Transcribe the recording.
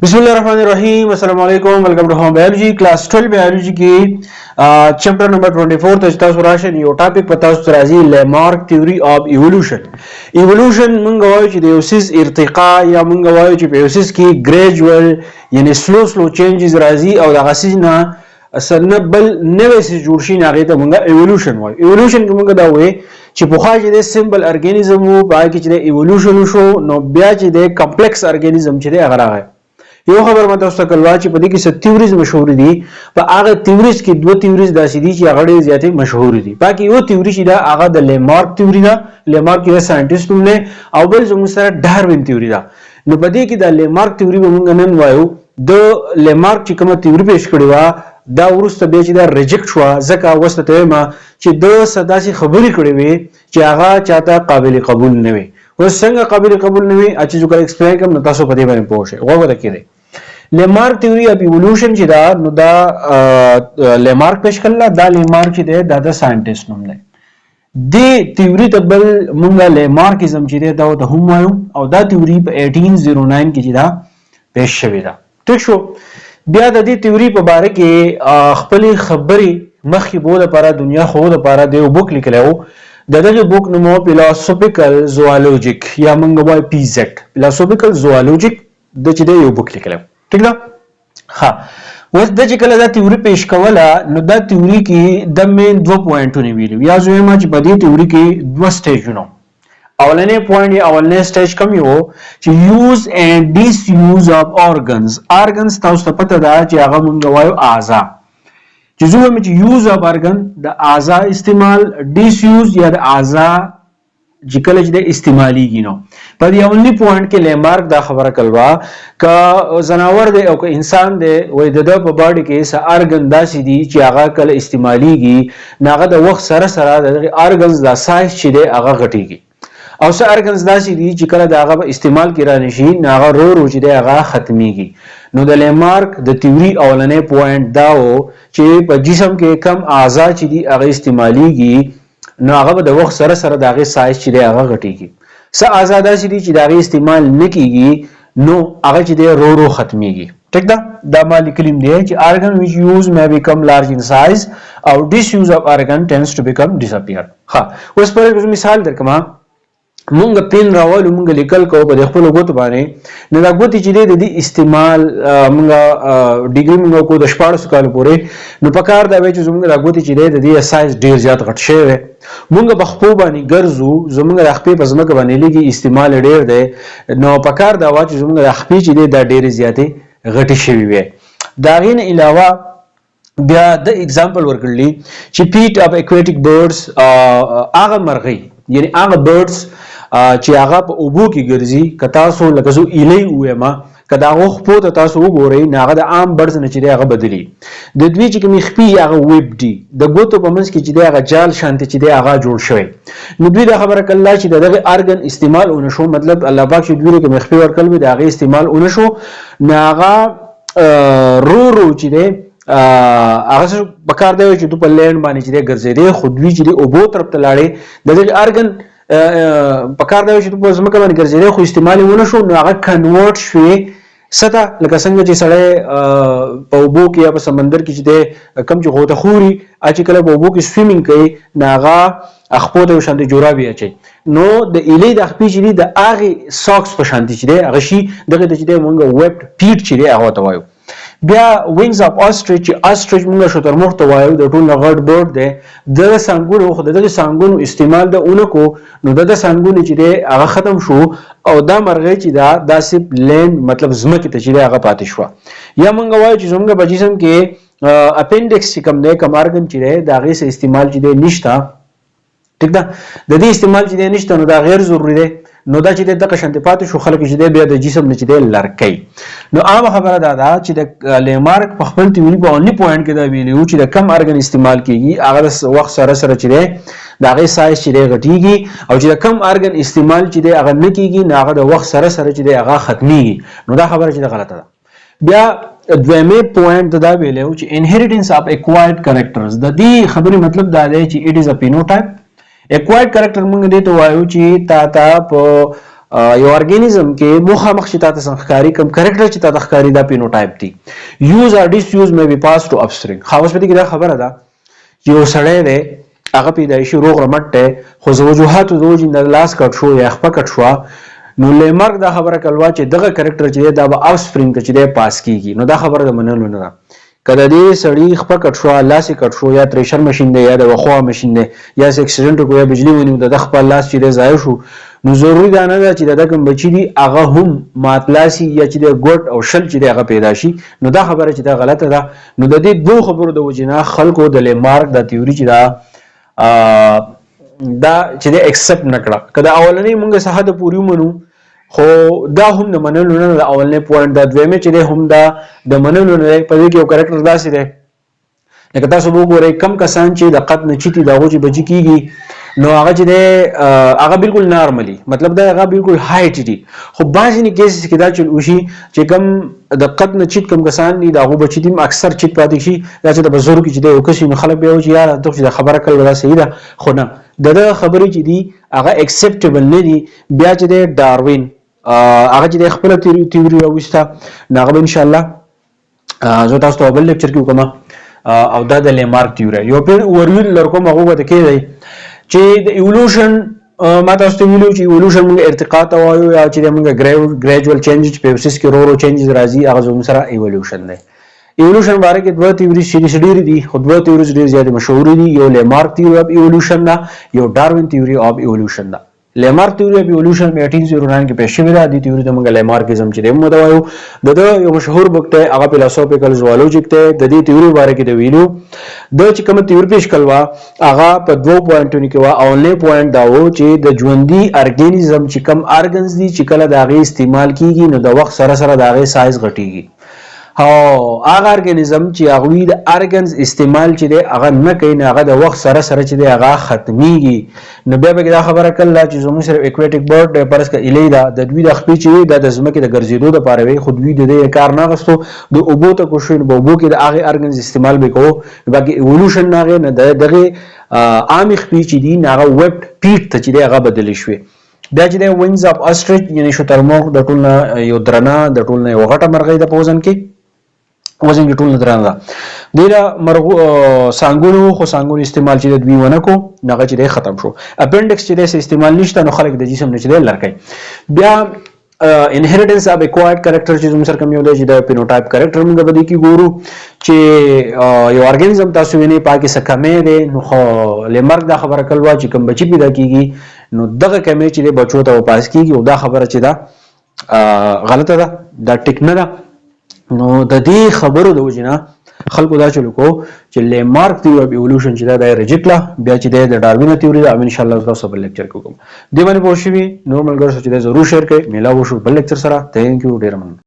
بسم الله الرحمن الرحیم. السلام علیکم. Welcome to Home Biology, class 12 biology کې چپټر نمبر 24 ته تاسو راشئ. یو ټاپک په تاسو راځي، لیمارک theory of evolution. Evolution مونږ وایو چې د یو څیز ارتقا، یا مونږ وایو چې په یو څیز کې ګریجوال یعنی slow slow changes راځي او دغه څیز نه اصل نه بل نوی څیز جوړ شي، هغې ته مونږ ایولوشن وایو. ایولوشن کې مونږ دا وایو چې پخوا چې د simple organism وو، په هغې کې چې د ایولوشن وشو، نو بیا چې د complex organism چې دی هغه راغی. یو خبر ما تاسو ته کړل چې په دې کې څه theories مشهور دي. په هغه theories کې دوه theories داسې دي چې هغه ډېر زیاتې مشهور دي. پاکې یو تیوري چې دا هغه د لیمارک تیوري ده، لیمارک یو ساينټیست نوم دی، او بل زموږ سره ډاروین تیوري ده. نو په دې کې د لیمارک تیوري به موږ نن وایو. د لیمارک چې کومه تیوري پیش کړې وه، دا وروسته بیا چې دا reject شوه، ځکه اوس ته وایم چې د څه داسې خبرې کړې وې چې هغه چاته قابل قبول نه وي. اوس څنګه قابل قبول نه وي چې کله explain کوم نو تاسو په دې باندې پوه شئ. غوږ ورته کېږئ. لیمارک theory of evolution چې دا، نو دا لیمارک پیش کړل. دا لیمارک چې دی، دا د ساينټیست نوم دی. دې تیوري ته بل مونږه لیمارکیزم چې دی دا ته هم وایو، او دا تیوري په 1809 کې چې دا پیش شوې ده. ټیک شو؟ بیا د دې تیوري په باره کې خپلې خبرې مخکې بو لپاره، دنیا خو لپاره د یو book لیکلی و. د دغه book نوم Philosophical Zoologic یا مونږ وایو PZ، Philosophical Zoologic، د چې دی یو book لیکلی. ټیک ده؟ ها، اوس د چې کله دا تیوري پیش کوله، نو دا تیوري کې د main دوه پوینټونه ویلي، یا زه وایم چې په دې تیوري کې دوه سټیجونه. اولنې پوینټ یا اولنې سټیج کوم یو چې use and disuse of organs. Organs تاسو ته پته ده چې هغه مونږ وایو اعضا. چې زه وایم چې use of organ، د اعضا استعمال، disuse یا د اعضا چې کله چې د استعمالیږي. نو په دې اولني پوینټ کې لیمارک دا خبره کړله که زناور دی او که انسان دی، وای د ده په body کې څه ارګن داسې دي چې هغه کله استعمالیږي، نو هغه د وخت سره سره د دغه organs دا سایز چې دی هغه غټیږي، او څه organs داسې دي چې کله د هغه په استعمال کې را نشي، نو هغه رو رو چې دی هغه ختمیږي. نو د لیمارک د تیوري اولنې پوینټ دا و چې په جسم کې کم اعضا چې دي هغه استعمالیږي، نو هغه به د وخت سره سره د هغې سایز چې دی هغه غټیږي. څه اعضا داسې دي چې د هغې استعمال نه کیږي، نو هغه چې دی رو رو ختمیږي. ټیک ده؟ دا ما لیکلیم دی چې organ which use may become large in size او disuse of organ tends to become disappear. ها، اوس پر مثال درکم. مونږ pen راولو، مونږ لیکل کوو په خپل ګوتو باندې، نو دا ګوتې چې دی د دې استعمال مونږ ډیګري مونږ کو د 16 کالو پورې، نو په کار دا وی چې زمونږ دا ګوتې چې دی د دې سایز ډیر زیات غټ شوی وي. مونږ په خپو باندې ګرځو، زمونږ د خپې په ځمکه باندې لګي، استعمال ډیر دی، نو په کار دا وا چې زمونږ د خپې چې دی دا ډیر زیاتې غټې شوي وي. دا غین علاوه بیا د example ورکړلی چې feet of aquatic birds، هغه مرغۍ یعنی هغه birds چې هغه په اوبو کې ګرځي، که تاسو لکه زه ایلی ووایم، که د هغو خپو ته تاسو وګورئ، نو هغه د عام birds نه چې دی هغه بدلي. د دوی چې کومې خپې هغه ویب دي، د ګوتو په منځ کې چې دی هغه جال شانتې چې دی هغه جوړ شوی. نو دوی دا خبره کړله چې د دغه ارګن استعمال ونه شو، مطلب الله پاک چې دوی له کومې خپې ورکړل وي، د هغې استعمال ونه شو، نو هغه رو رو چې دی هغه څه په کار دی چې دوی په land باندې چې دی ګرځېدی، خو دوی چې دی اوبو طرف ته لاړې. د دغه ارګن په کار دی چې په ځمکه باندې ګرځېدی، خو استعمال یې ونه شو، نو هغه convert شوې ستا لکه څنګه چې سړی په اوبو کې یا په سمندر کې چې دی کم چې غوطه خوري، چې کله په اوبو کې swimming کوي، نو هغه خپو ته یو شانتې جورابې اچوي. نو د ایلې د خپې چې دی د هغې socks په شانتې چې دی هغه شي، دغه ته چې دی مونږ webbed feet چې دی هغه ته وایو. بیا wings of ostrich، چې ostrich مونږ شترمرغ ته وایو، د ټول نه غټ bird دی، د څانګونو، خو د دغه څانګونو استعمال د اونکو، نو د څانګونو چې دی هغه ختم شو، او دا مرغۍ چې دا داسې land مطلب ځمکې ته چې دی هغه پاتې شوه. یا مونږ وایو چې زمونږ په جسم کې appendix چې کوم دی، کوم ارګن چې دی، د هغې څه استعمال چې دی نشته. ټیک ده؟ د دې استعمال چې دی نشته، نو دا غیر ضروري دی، نو دا چې دی دغه شانتې پاتې شو، خلک چې دی بیا د جسم نه چې دی لرکوي. نو عامه خبره دا ده چې د لیمارک په خپل تیوري په اونلي پوینټ کې دا ویلي وو چې د کم ارګن استعمال کیږي، هغه د وخت سره سره چې دی د هغې سایز چې دی غټیږي، او چې د کم ارګن استعمال چې دی هغه نه کیږي، نو هغه د وخت سره سره چې دی هغه ختمیږي. نو دا خبره چې ده غلطه ده. بیا دویمه پوینټ دا ویلی و چې inheritance of acquired characters. د دې خبرې مطلب دا دی چې it is a phenotype. Acquired character موږ دې ته وایو چې تا ته په یو ارګانیزم کې مخامخ چې تاته څنګه ښکاري، کوم کریکټر چې تاته ښکاري، دا فینوټایپ دی. Use or disuse may be pass to offspring. خو اوس په دې کې دا خبره ده چې یو سړی دی، هغه پیدایشي روغ رمټ دی، خو د وجوهاتو د وجې نه لاس کټ شو یا خپه کټ شوه، نو لیمارک دا خبره کولوه چې دغه کریکټر چې دی دا به افسپرینګ ته چې دی پاس کیږي. نو دا خبره د منلو نه ده. که د دې سړي خپه کټ شوه، لاس یې کټ شو، یا تریشر ماشین دی یا د وخوا ماشین دی یا څه اکسیډنټ وکړو یا بجلی ونیو، د ده خپل لاس چې دی ضایع شو، نو ضروري دا نه ده چې د ده کوم بچي دي هغه هم ماتلاسي یا چې دی ګوډ او شل چې دی هغه پیدا شي. نو دا خبره چې دا غلطه ده. نو د دې دوو خبرو د وجې نه خلکو د لیمارک دا تیوري چې دا دا چې دی اکسپټ نه کړه. که د اولنۍ مونږ څه حد پورې ومنو، خو دا هم د منلو نه ده اولنی پوینټ. دا دویمه چې دی هم دا د منلو نه دی. په دې کې یو کریکټر داسې دی لکه تاسو به وګورئ، کم کسان چې د قد نه چیتي، د هغو چې بچي کیږي نو هغه چې دی هغه بالکل نارملی، مطلب دا هغه بالکل هایټ دي. خو بعضې نه کیسز کې دا چل وشي چې کم د قد نه چیت کم کسان دي، د هغو بچي دي اکثر چیت پاتې شي. دا چې د بزرګ چې دی یو کس، نو خلک بیا وایي چې یاره ته چې دا خبره کړې دا صحیح ده، خو نه، د دغه خبرې چې دي هغه اکسپټیبل نه دي. بیا چې دی ډاروین هغه چې دی خپله تیوري راویسته، نو هغه به انشاءالله زه تاسو ته بل لیکچر کې وکړم. او دا د لیمارک تیوري یو پیر اوورویو لرکوم. هغه به کېدی چې د ایولوشن، ما تاسو ته ویلو چې ایولوشن موږ ارتقا ته وایو، یا چې موږ ګریجوال چینج چې په پروسس کې رو رو چینجز راځي، هغه زموږ سره ایولوشن دی. ایولوشن باره کې دوه تیوري چې ډېرې دي، خو دوه تیوري ډېر زیاتې مشهورې دي. یو لیمارک تیوري اف ایولوشن ده، یو ډاروین تیوري اف ایولوشن ده. لیمارک تیوري اف ایولوشن 1809 کې پیش شوې ده. دې تیوري ته موږ لیمارکیزم چې دی موږ وایو. د ده یو مشهور بوک دی، هغه فلسفیکل زوالوجیک دی. د دې تیوري باره کې د ویلو د چې کومه تیوري پیش کړه هغه په دوو پوینټونو کې وه. اولنی پوینټ دا و چې د ژوندي ارګانیزم چې کوم ارګنز دي، چې کله د هغې استعمال کیږي نو د وخت سره سره د هغې سایز غټیږي، او هغه ارګانیزم چې هغوی د ارګنز استعمال چې دی هغه نه کوي، نو هغه د وخت سره سره چې دی هغه ختمیږي. نو بیا به دا خبره کړله چې زموږ سره اکویټک برډ دی، فرض که ایلی ده، د دوی د خپې چې وي دا د ځمکې د ګرځېدو دپاره وي، خو دوی د دې کار نه اخیستو، د اوبو ته کوشش، نو په اوبو کې د هغې ارګنز استعمال به کوو. باقي ایولوشن نه هغې نه د دغې عامې خپې چې دي نو هغه ویب پیټ ته چې دی هغه بدلې شوې. بیا چې دی وینز اف استریچ، یعنی شترمرغ، د ټول نه یو درنه، د ټول نه یو غټه مرغۍ ده، په وزن کې، وزن کې ټول نه درنه ده. دې له مرغو سانګونو، خو سانګونو استعمال چې دوی ونه کو نو هغه چې دی ختم شو. اپندکس چې دی استعمال نشته، نو خلک د جسم نه چې دی لر کوي. بیا انهریټنس اف اکوایرډ کریکټر چې زموږ سره کوم یو دی چې د فینوټایپ کریکټر موږ به دې کې ګورو چې یو ارګانیزم تاسو وینئ پاکې څه کمی دی، نو خو لیمارک دا خبره کړې چې کوم بچي پیدا کیږي نو دغه کمی چې دی بچو ته پاس کیږي، او دا خبره چې ده غلطه ده، دا ټیک نه ده. نو د دې خبرو د وجې نه خلکو دا چلو کو چې لیمارک تیوري اف ایولوشن چې دا د ریجیکټ لا. بیا چې د ډاروین تیوري ده، ان شاء الله تاسو بل لیکچر کې وکم. دې باندې پوه شوي نور ملګرو سره چې ضرور شیر کړئ. میلاو شو بل لیکچر سره. ثانک یو، ډیر مننه.